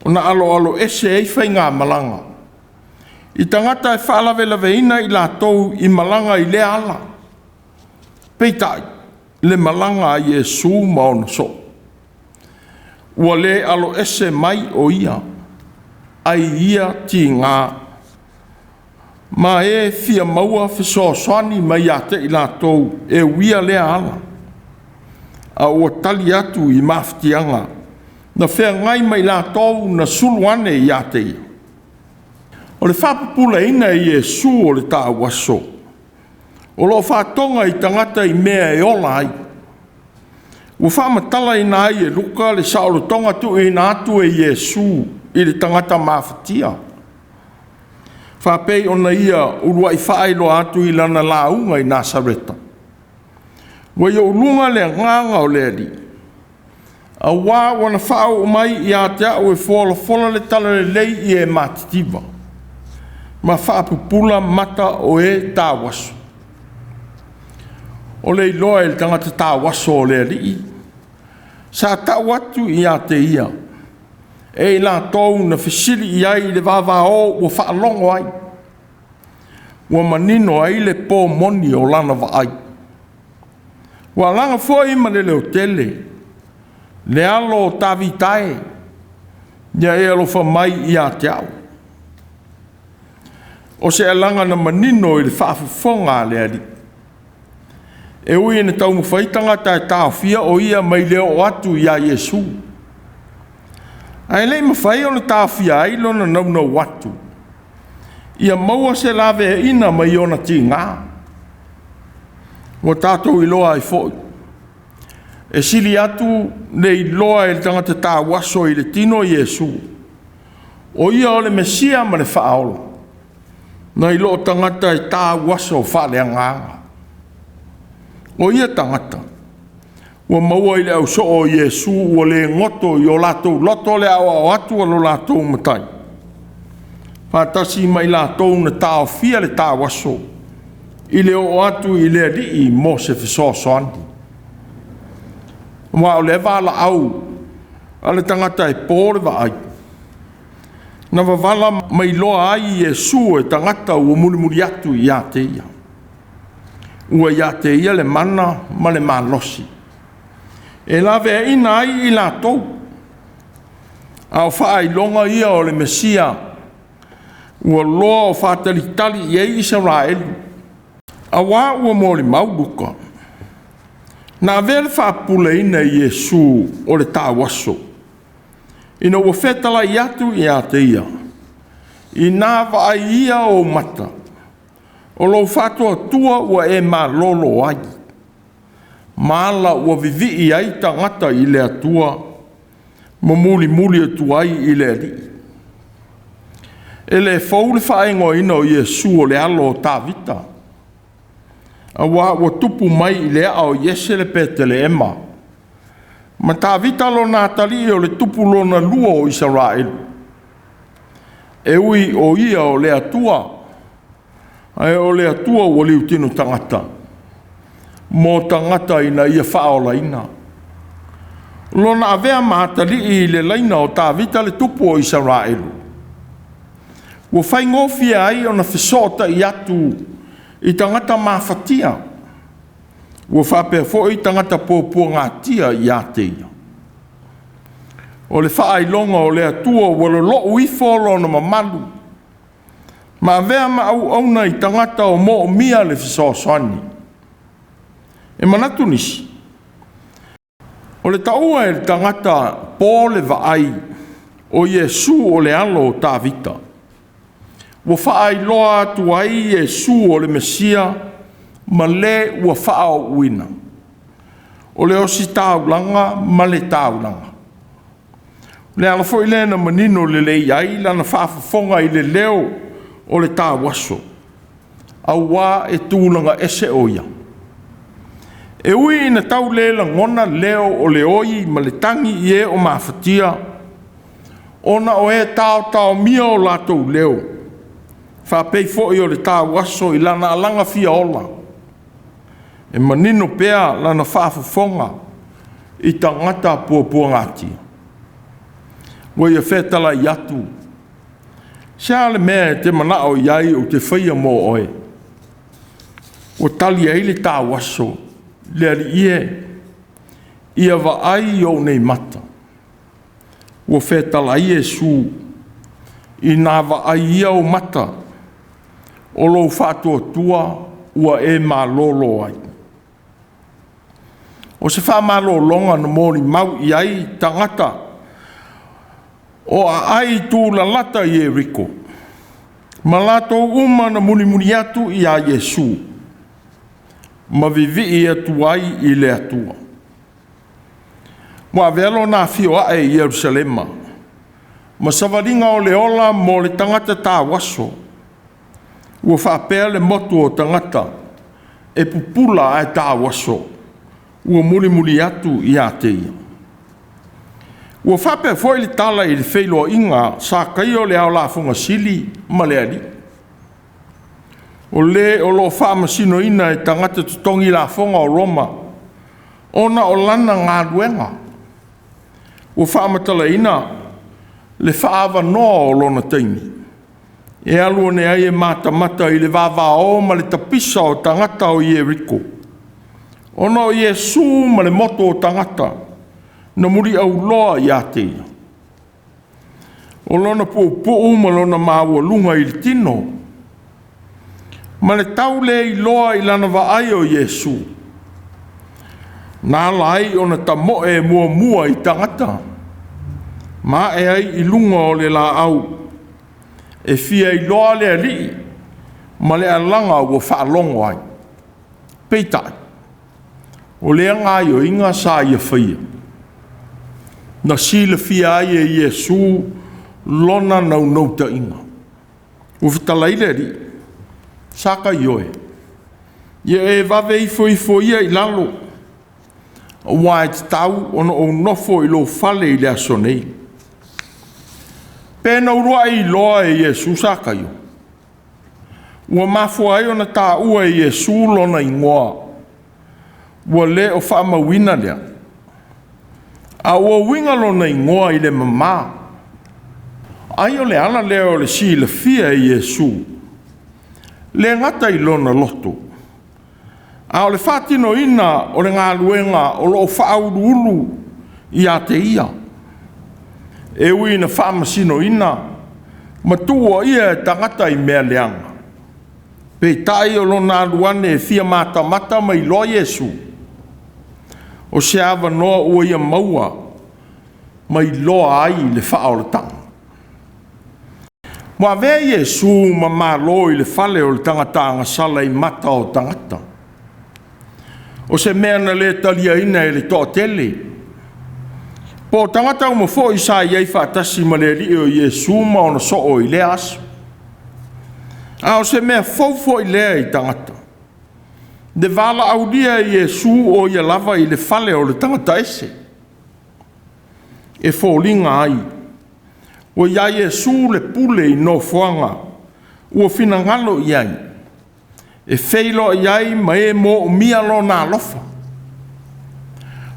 ona aloalo ese ai faigamalaga i tagata e faalavelaveina i latou i malaga i lea ala. Peitai, le malaga a Iesu ma ona soo, ua le aloese mai o ia, ai ia tiga ma e fia maua fesoasoani mai ia te i latou e uia lea ala, a ua tali atu i mafatiaga na feagai ma i latou na sulu ane ia te ia. O le faapupulaina e Iesu o le tauaso, o lo o faatoga i tagata i mea e ola ai. Ua faamatalaina ai e Luka le saolotoga tuuina atu e Iesu i le tagata mafatia, faapei ona ia uluai faailoa atu i lana lauga i Nasareta. Ua i ou luga le agaga o le Alii, aua ua na faaoo mai ia te au e folafola le talalelei i e matitiva, ma faapupula mata o e tauaso. O le iloa e le tagata tauaso o le Alii, sa tau atu ia te ia, e i latou na fesili i ai i le vavao ua faalogo ai, ua manino ai le po moni o lana vaai. Ua alaga foi ma le leotele, le alo o Tavita e, ia e alofa mai ia te au. O se alaga na manino i le faafofoga a le Alii. E ui ina taumafai tagata e taofia o ia mai le oo atu ia Iesu, ae le i mafai ona taofia ai lona naunau atu, ia maua se laveaiina mai ona tiga. Ua tatou iloa ai foi, e sili atu le iloa e le tagata tauaso i le tino o Iesu, o ia o le Mesia ma le Faaola, nai loo tagata e tauaso faaleagaga. O ia tagata ua maua i le ausoo o Iesu ua le goto i o latou loto le aoao atu a lo latou matai, faatasi ma i latou na taofia le tauaso i le oo atu i le Alii mo se fesoasoani. Aua o le valaau a le tagata e po le vaai, na vavala mai loa ai Iesu e tagata ua mulimuli atu ia te ia. Ua ia te ia le mana ma le malosi e laveaina ai i latou, a o faailoga ia o le Mesia ua loa o faatalitali i ai Isaraelu, aua ua molimau Luka, na avea le faapupulaina e Iesu o le tauaso, ina ua fetalai atu ia te ia, ina vaai ia ou mata, o lou faatuatua ua e malolo ai, ma ala ua vivii ai tagata i le Atua, ma mulimuli atu ai i le Alii. E le fou le faaigoaina o Iesu o le alo o Tavita, auā ua tupu mai i le aa o Iese le Peteleema, ma Tavita lona atalii o le tupu lona lua o Isaraelu. E ui o ia o le Atua, ae o le Atua ua liutino tagata, mo tagata ina ia faaolaina. Lona avea ma atalii i le laina o Tavita le tupu o Isaraelu, ua faigofie ai ona fesootai atu i tagata mafatia, ua faapea foi tagata puapuagatia ia te ia. O le faailoga o le Atua ua lolou ifo lona mamalu, ma avea ma auauna i tagata o moomia le fesoasoani. E manatu nisi, o le taua e le tagata po le vaai o Iesu o le alo o Tavita, ua faailoa atu ai Iesu o le Mesia ma le ua faaooina, o le ositaulaga ma le taulaga. O le ala foi lea na manino lelei ai lana faafofoga i le leo o le tauaso, auā e tulaga ese o ia. E ui ina tau le lagona leo o le oi ma le tagi i e o mafatia, ona o e taotaomia o latou leo, faapei foi o le tauaso i lana alaga fia ola, e manino pea lana faafofoga i tagata puapuagatia. Ua ia fetalai atu, se a le mea e te manao i ai ou te faia mo oe? Ua tali ai le tauaso, le Alii e, ia vaai i ou nei mata. Ua fetalai Iesu, ina vaai ia ou mata, o lou faatuatua ua e malolo ai. O se faamalologa na molimau i ai tagata o aai tulalata i Ieriko, ma latou uma na mulimuli atu ia Iesu, ma vivii atu ai i le Atua. Ua avea lona afio ae i Ierusalema, ma savaliga o le ola mo le tagata tauaso, ua faapea le motu o tagata e pupula ae tauaso, ua mulimuli atu ia te ia. Ua faapea foi le tala i le feiloaiga Sakaio le aolafoga sili ma le Alii. O le o lo o faamasinoina e tagata totogi lafoga o Roma, ona o lana galuega. Ua faamatalaina le faaavanoa o lona taimi, e alu ane ai e matamata i le vavao ma le tapisa o tagata o Ieriko, ona o Iesu ma le motu o tagata na muliauloa ia te ia. O lona puupuu ma lona maualuga i le tino, ma le tau le iloa i lana vaai o Iesu, na ala ai ona tamoe muamua i tagata, ma ae ai i luga o le laau, e fia iloa le Alii ma le alaga ua faalogo ai. Peitai, o lea gaoioiga sa ia faia, na silafia ai e Iesu lona naunautaiga. Ua fetalai le Alii, Sakaio e, ia e vave ifo ifo ia i lalo, aua e tatau ona ou nofo i lou fale i le aso nei. Pe na uluai iloa e Iesu Sakaio, ua mafua ai ona taua e Iesu lona igoa, ua le o faamauina lea, a ua uiga lona igoa i le mamā. Ai o le ala lea o le silafia e Iesu, le gata i lona loto, a o le faatinoina o le galuega o lo o faauluulu ia te ia, e ui ina faamasinoina ma tuuaia e tagata i mea leaga. Peitai o lona alu ane e fia matamata ma iloa Iesu, o se avanoa ua ia maua ma iloa ai le faaolataga. Ua avea Iesu ma malo i le fale o le tagata agasala i mata o tagata. O se mea na le taliaina e le toatele. Po o tagata uma foi sa i ai faatasi ma le Alii o Iesu ma ona soo i lea aso. A o se mea fou foi lea i tagata, le valaaulia e Iesu o ia lava i le fale o le tagata ese, e foliga ai ua ia Iesu le pule i nofoaga ua finagalo i ai e feiloai ai ma e moomia lona alofa.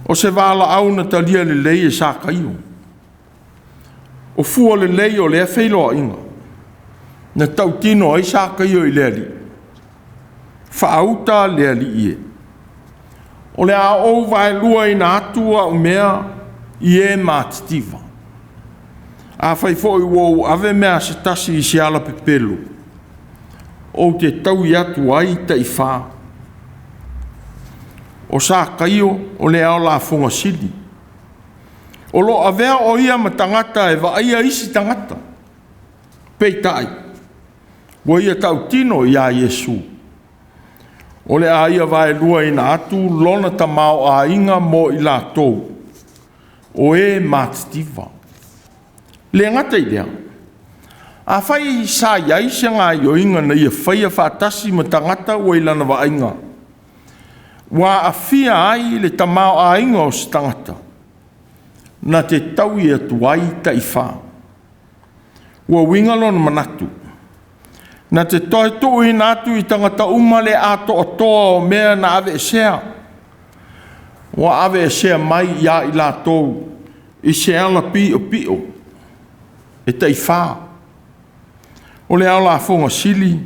O se valaau na talia lelei e Sakaio. O fua lelei o lea feiloaiga na tautino ai Sakaio i le Alii, faauta le Alii e, o le a ou vaeluaina atu au mea i e matitiva. Afai foi ua ou ave mea a se tasi i se alapepelo, ou te taui atu ai taifa. O Sakaio o le ao lafoga sili. O lo o avea o ia ma tagata e vaaia isi tagata. Peitai, ua ia tautino ia Iesu, o le a ia vaeluaina atu lona tamaoaiga mo i latou o e matitiva. Le gata i lea, afai sa i ai se gaoioiga na ia faia faatasi ma tagata ua i lana vaaiga, ua aafia ai le tamaoaiga o se tagata, na te taui atu ai taifa. Ua uiga lona manatu, na te toe tuuina atu i tagata uma le atoatoa o mea na aveesea, ua aveesea mai ia i latou i se ala piopio e taifa. O le ao lafoga sili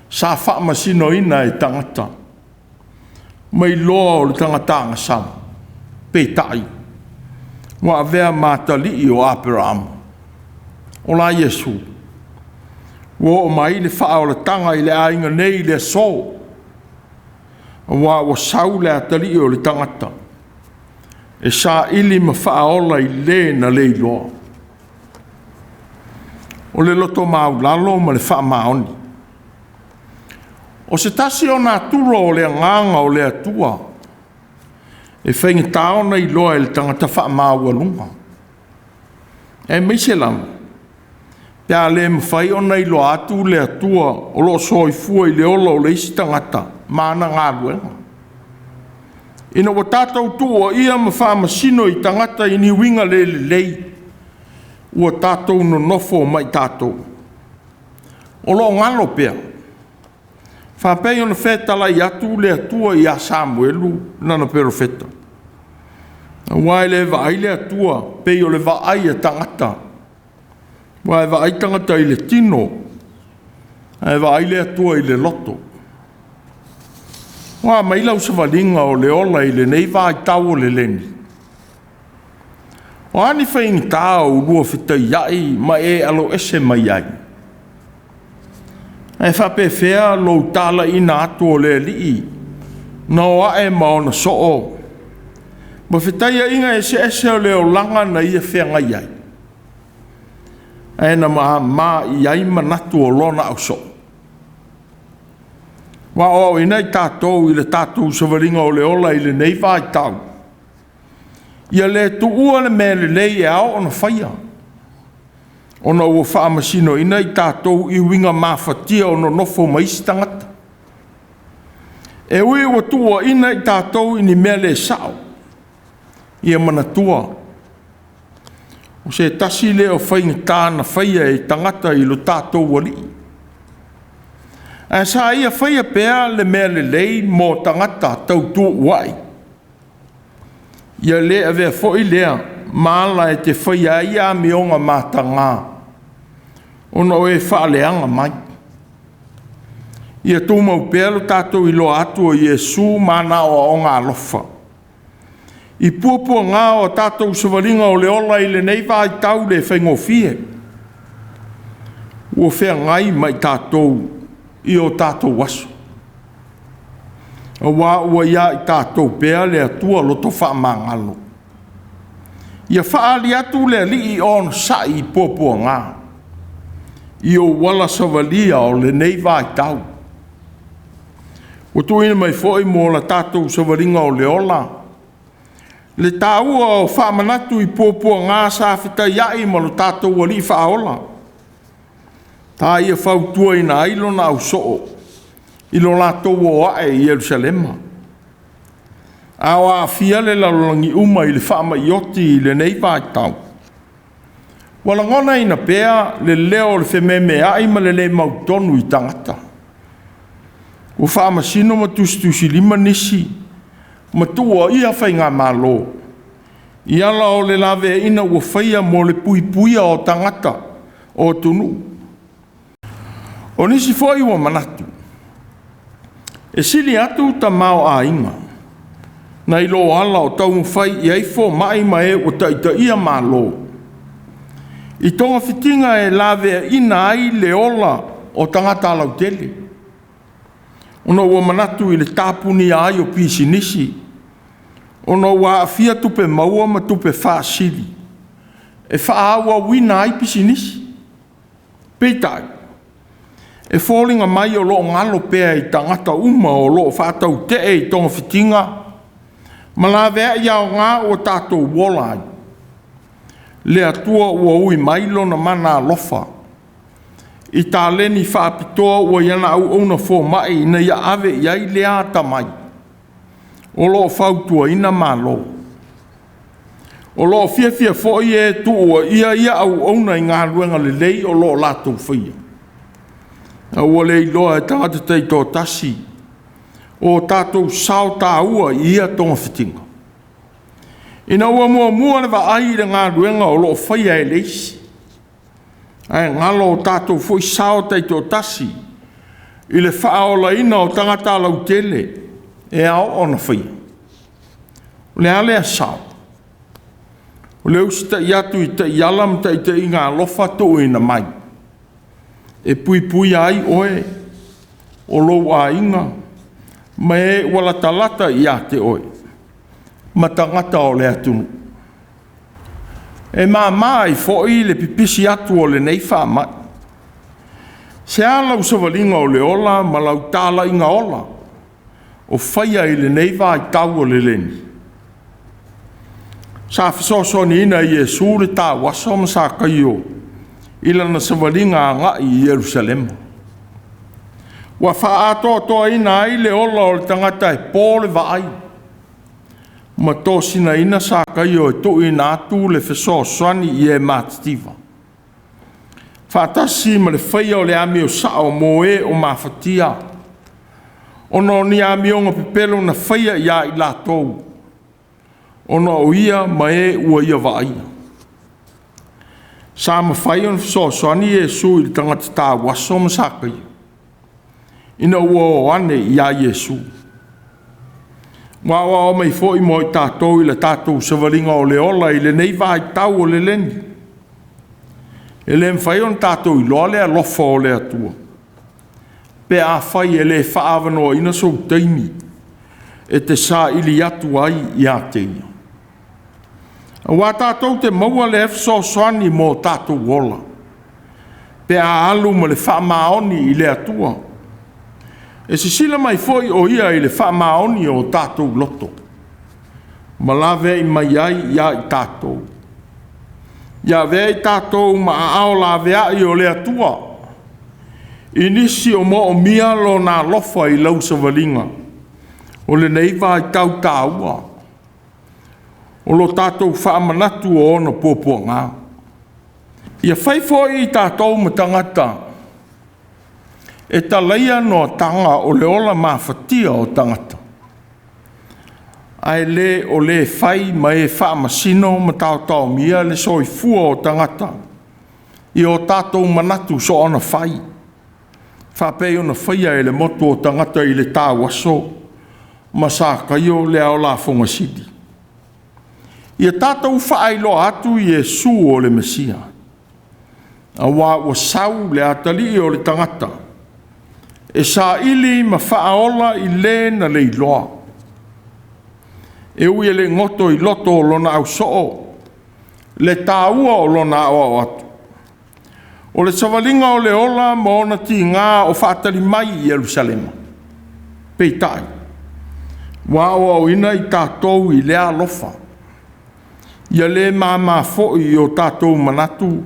sa faamasinoina e tagata mai loa o le tagata agasala, peitai ua avea ma atalii o Aperamo. O la Iesu, ua oo mai le faaolataga i le aiga nei i le aso, aua ua sau le atalii o le tagata e saili ma faaola i le na le iloa. O le loto maulalo ma le faamaoni. O se tasi o natura o le agaga o le Atua e faigata ona iloa e le tagata faamaualuga, aemaise lava pe a le mafai ona iloa atu le Atua o lo o soifua i le ola o le isi tagata ma ana galuega. Ina ua tatou tuuaia ma faamasino i tagata i ni uiga le lelei, ua tatou nonofo ma i tatou. O lo o galo pea, faapei ona fetalai atu le Atua ia Samuelu lana perofeta. Aua e le vaai le Atua pei o le vaai a tagata, aua e vaai tagata i le tino, ae vaai le Atua i le loto. Ua mai lau savaliga o le ola i lenei vaitau o le leni. O a ni faigata o ulua fetaiai ma e aloese mai ai? Ae faapefea lou talaiina atu o le Alii na o ae ma ona soo ma fetaiaiga eseese o le olaga na ia feagai ai, ae na mama i ai manatu o lona ausoo. Ua aoaoina i tatou i le tatou savaliga o le ola i lenei vaitau, ia le tuua le mea lelei e ao ona faia, ona ua faamasinoina i tatou i uiga mafatia o nonofo ma isi tagata. E ui ua tuuaina i tatou i ni mea le sao, ia manatua, o se tasi lea o faigata na faia e tagata i lo tatou Alii. Ae sa ia faia pea le mea lelei mo tagata tautuua'i. Ia le avea foi lea ma ala e te faia ai amioga mataga, ona o e faaleaga mai. Ia tumau pea lo tatou iloa atu o Iesu ma ana aoaoga alofa, i puapuaga o tatou savaliga o le ola i lenei vaitau le faigofie, ua feagai ma i tatou i o tatou aso, aua ua ia i tatou pea le Atua loto faamagalo. Ia faaali atu le Alii onosai i puapuaga, i ou ala savalia o lenei vaitau. Ua tuuina mai foi mo la tatou savaliga o le ola, le taua o faamanatu i puapuaga sa fetaiai ma lo tatou Alii faaola. Ta ia fautuaina ai lona ausoo i lo latou o ae i Ierusalema. A o aafia le lalolagi uma i le faamai oti i lenei vaitau, ua lagonaina pea le leo o le fememeai ma le le mautonu i tagata. Ua faamasino ma tusitusilima nisi ma tuuaia faigamalo i ala o le laveaiina ua faia mo le puipuia o tagata o atunuu. O nisi foi ua manatu, e sili atu tamaoaiga nai lo ala o taumafai i ai fomai ma e ua taitaia Malo i togafitiga e laveaina ai le ola o tagata lautele, ona ua manatu i le tapunia ai o pisinisi, ona ua aafia tupe maua ma tupe faasili e faaauauina ai pisinisi. Peitai, e foliga mai o lo o galo pea i tagata uma o lo o faatautee i togafitiga ma laveai aoga ua tatou ola ai, le Atua ua ui mai lona mana alofa i taleni faapitoa ua i ana auauna fomai ina ia ave i ai lea atamai o lo o fautuaina Malo. O lo o fiafia foi e tuuaia ia auauna i galuega lelei o lo o latou faia, a ua le iloa e tagata taitoatasi o tatou sao taua i ia togafitiga. Ina ua muamua le vaai i le galuega o lo o faia e le isi, ae galo o tatou foi sao taitoatasi i le faaolaina o tagata lautele e ao ona faia. O le a lea sao? O le usitai atu i taiala ma taitaiga alofa tuuina mai, e puipuia ai oe, o lou aiga, ma e ua latalata ia te oe, ma tagata o le atunuu. E mama ai foi le pipisi atu o lenei faamai. Se a lau savaliga o le ola ma lau talaiga ola o faia i lenei vaitau o le leni? Sa fesoasoaniina e Iesu le tauaso ma Sakaio i lana savaliga agai i Ierusalema. Ua faaatoatoaina ai le ola o le tagata e po le vaai, ma tosinaina Sakaio e tuuina atu le fesoasoani i e matitiva, faatasi ma le faia o le amio sao mo e o mafatia, ona o ni amioga pepelo na faia ia i latou, ona o ia ma e ua ia vaaia. Sa mafai ona fesoasoani Iesu i le tagata tauaso ma Sakaio, ina ua o ane ia Iesu. Ua aoao mai foi mo i tatou i le tatou savaliga o le ola i lenei vaitau o le leni. E le mafai ona tatou iloa le alofa o le Atua, pe afai e le faaavanoaina sou taimi e te saili atu ai ia te Ia. Aua tatou te maua lea fesoasoani mo tatou ola, pe a alu ma le faamaoni i le Atua. E sisila mai foi o Ia i le faamaoni o tatou loto, ma laveai mai ai ia i tatou. Ia avea i tatou ma aao laveai o le Atua, i nisi o moomia lona alofa i lau savaliga o lenei vaitau taua, o lo tatou faamanatu o ona puapuaga. Ia fai foi i tatou ma tagata e talaia noataga o le ola mafatia o tagata, ae le o le fai ma e faamasino ma taotaomia le soifua o tagata i o tatou manatu soona fai, faapei ona faia e le motu o tagata i le tauaso ma Sakaio le ao lafoga sili. Ia tatou faailoa atu Iesu o le Mesia, aua ua sau le atalii o le tagata e saili ma faaola i le na leiloa. E ui e le goto i loto o lona ausoo le taua o lona aoao atu, o le savaliga o le ola ma ona tiga o faatali mai i Ierusalema. Peitai, ua aoaoina i tatou i lea alofa, ia le mama foi i o tatou manatu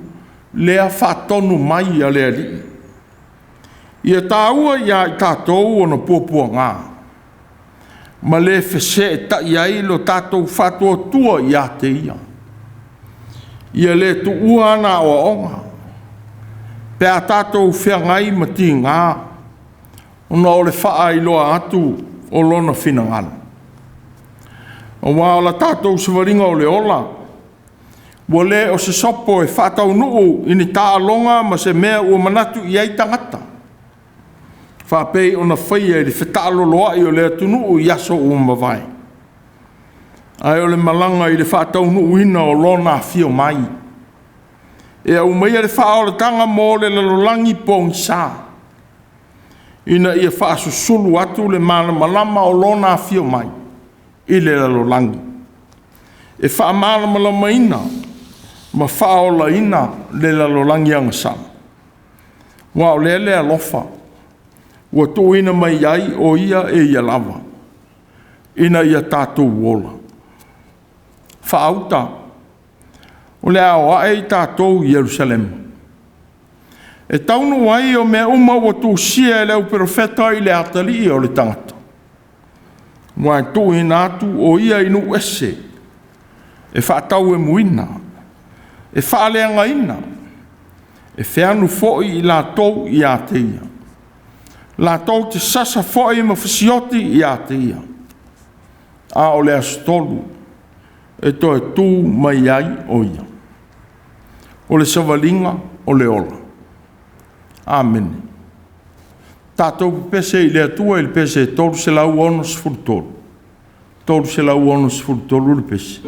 lea faatonu mai a le Alii. Ia taua ia i tatou ona puapuaga, ma le feseetai ai lo tatou faatuatua ia te Ia. Ia le tuua ana aoaoga, pe a tatou feagai ma tiga, ona o le faailoa atu o lona finagalo. Aua o la tatou savaliga o le ola, ua le o se sopo e faataunuu i ni taaloga ma se mea ua manatu i ai tagata, faapei ona faia i le fetaaloloai o le atunuu i aso ua mavae, ae o le malaga i le faataunuuina o Lona afio mai, e aumaia le faaolataga mo le lalolagi pogisa, ina ia faasusulu atu le malamalama o Lona afio mai i le lalolagi, e faamalamalamaina ma faaolaina le lalolagi agasala. Aua o lea le alofa ua tuuina mai ai o Ia e Ia lava, ina ia tatou ola. Faauta, o le a o ae tatou i Yerusalema, e taunuu ai o mea uma ua tusia e le auprofeta i le atalii o le tagata. Aua e tuuina atu o ia i nuu ese, e faatauemuina, e faaleagaina, e feanu foi i latou ia te ia. Latou te sasa foi ma fasioti ia te ia, a o le aso tolu e toe tu mai ai o ia. O le savaliga o le ola. Amene. Tatou pepese i le Atua i le pese 363, 363 le pese.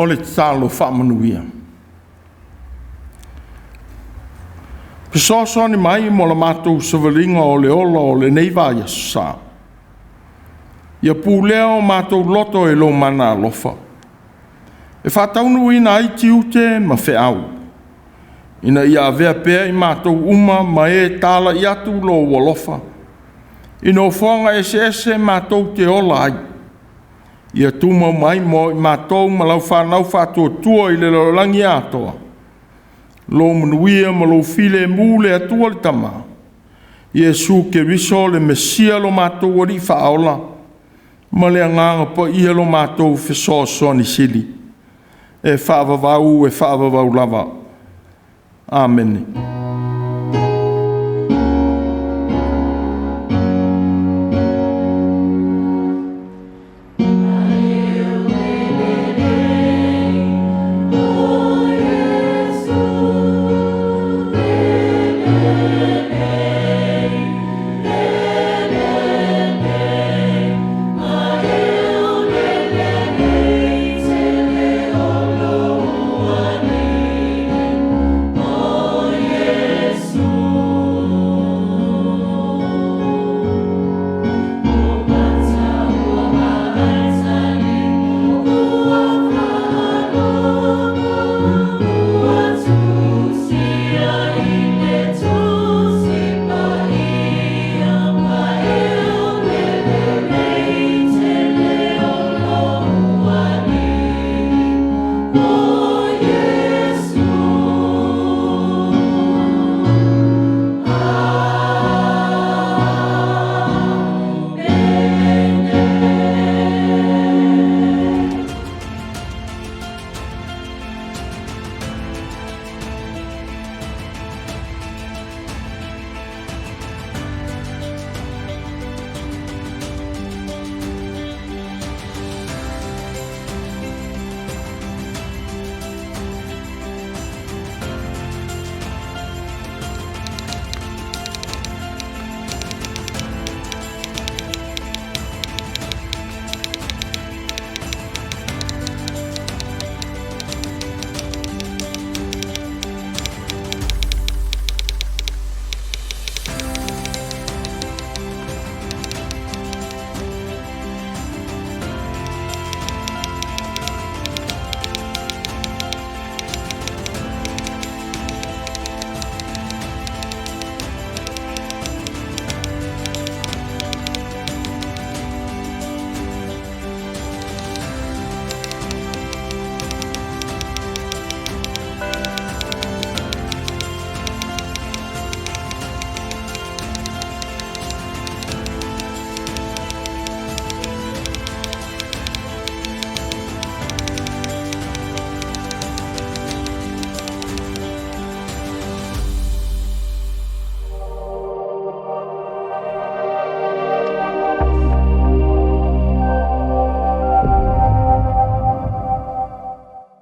O le tatalo faamanuia. Fesoasoani mai mo la matou savaliga o le ola o lenei vaiaso sa. Ia pulea o matou loto e lou mana alofa, e faataunuuina ai tiute ma feau, ina ia avea pea i matou uma ma e talai atu lou alofa, i nofoaga eseese matou te ola ai. Ia tumau mai mo i matou ma lau fanau faatuatua i le lalolagi atoa, lou manuia ma lou filemu le Atua le Tama, Iesu Keriso le Mesia lo matou Alii Faaola, ma le Agaga Paia lo matou Fesoasoani Sili, e faavavau e faavavau lava. Amene.